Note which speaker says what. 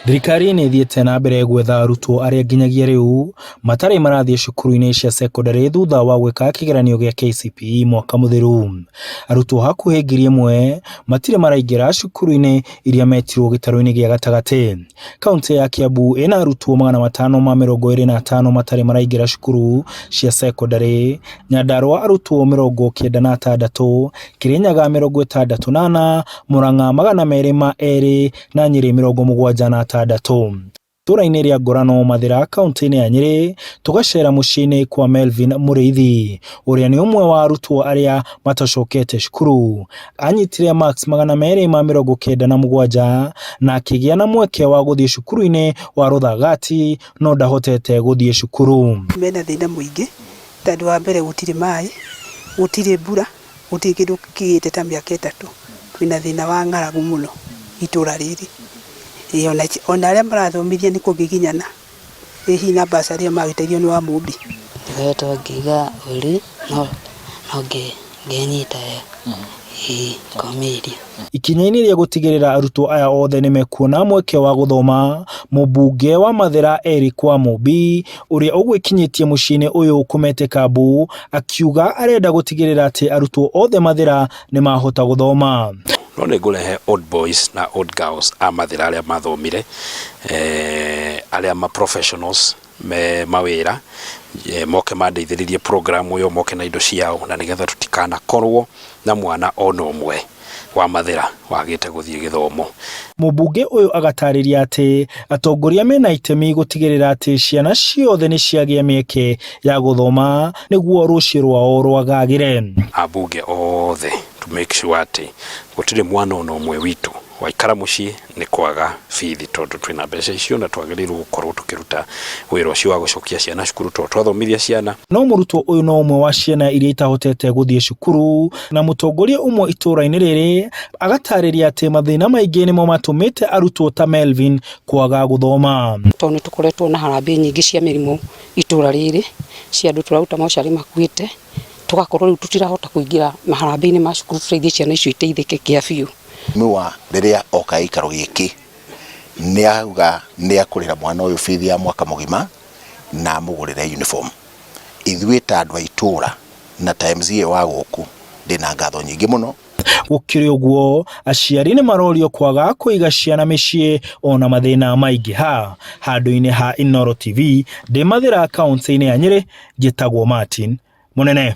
Speaker 1: Thirikari nĩ ĩthiĩte na mbere gwetha arutwo arĩa nginyagia rĩu matarĩ marathiĩ cukuru-inĩ cia cekondarĩ thutha wa gwĩka kĩgeranio gĩa KCPE mwaka mũthiru. Arutwo hakuhĩ 1000 matirĩ maraingĩra cukuru-inĩ iria metirwo gĩtarũ-inĩ gĩa gatagatĩ. Kauntĩ ya Kiambu ĩna arutwo 525 matarĩ maraingĩra cukuru cia cekondarĩ, Nyandarua arutwo 96, Kirinyaga 64, Murang'a 202 na Nyĩrĩ 76. Itũũra-inĩ rĩa Ngorano Mathĩra kauntĩ-inĩ ya Nyĩrĩ, tũgacera mũciĩ-inĩ kwa Melvin Mũrĩithi, ũrĩa nĩ ũmwe wa arutwo arĩa matacokete cukuru. Anyitire marks 297 na akĩgĩa na mweke wa gũthiĩ cukuru-inĩ wa Rũthagati no ndahotete gũthiĩ cukuru.
Speaker 2: Mena thĩna mũingĩ tondũ wa mbere gũtirĩ maĩ, gũtirĩ mbura, gũtirĩ kĩndũ kĩgĩte ta mĩaka 3. Twĩna thĩna wa ng'aragu mũno itũra rĩrĩ. Ĩĩ ona arĩa marathomithia nĩ kũgiginyana, ĩ hihi na bursary ĩyo magĩteithio nĩ Wamũmbi.
Speaker 3: Ngoretwo ngĩigua ũru no ngĩnyita wega, ĩĩ ngomĩrĩria.
Speaker 1: Ikinya-inĩ rĩa gũtigĩrĩra arutwo aya othe nĩ mekuona mweke wa gũthoma, mũmbunge wa Mathĩra Eric Wamũmbi ũrĩa ũgwĩkinyĩtie mũciĩ-inĩ ũyũ kũmetĩka mbu, akiuga arenda gũtigĩrĩra atĩ arutwo othe Mathĩra nĩ mahota gũthoma.
Speaker 4: No nĩ ngũrehe old boys na old girls a Mathĩra arĩa mathomire, arĩa ma professionals me mawĩra, moke mandeithĩrĩrie program ĩyo, moke na indo ciao na nĩgetha tũtikanakorwo na mwana ona ũmwe wa Mathĩra wagĩte gũthiĩ gĩthomo.
Speaker 1: Mũmbunge ũyũ agatarĩria atĩ atongoria mena itemi gũtigĩrĩra atĩ ciana ciothe nĩ ciagĩa mĩeke ya gũthoma nĩguo rũciũ rwao rwagagĩre.
Speaker 4: Ambunge othe to make sure atĩ gũtirĩ mwana ona ũmwe witũ waikara mũciĩ nĩ kwaga bithi, tondũ twĩna mbeca icio na twagĩrĩirwo gũkorwo tũkĩruta wĩra ũcio wa gũcokia ciana cukuru tondũ twathomithia ciana.
Speaker 1: No mũrutwo ũyũ no ũmwe wa ciana iria itahotete gũthiĩ cukuru, na mũtongoria ũmwe itũũra-inĩ rĩrĩ agatarĩria atĩ mathĩna maingĩ nĩmo matũmĩte arutwo ta Melvin kwaga gũthoma.
Speaker 5: Tondũ nĩ tũkoretwo na harambĩ nyingĩ cia mĩrimũ itũũra rĩrĩ, cia andũ tũraruta mocarĩ makuĩte, tũgakorwo rĩu tũtirahota kũingĩra maharambĩ-inĩ ma cukuru tũteithie ciana icio iteithĩke kĩa biũ.
Speaker 6: Mĩwa rĩrĩa oka gĩikaro gĩkĩ nĩ auga nĩ akũrĩra mwana ũyũ bithi ya mwaka mũgima na amũgũrĩre uniform. Ithuĩ ta andũ a itũũra na ta MCA wa gũkũ ndĩna ngatho nyingĩ mũno.
Speaker 1: Gũkĩrĩ ũguo, aciari nĩ marorio kwaga kũiga ciana mĩciĩ ona mathĩna maingĩha. Handũ-inĩ ha Inooro TV, ndĩ Mathĩra kaũntĩ-inĩ ya Nyĩrĩ, njĩtagwo Martin Mũnene.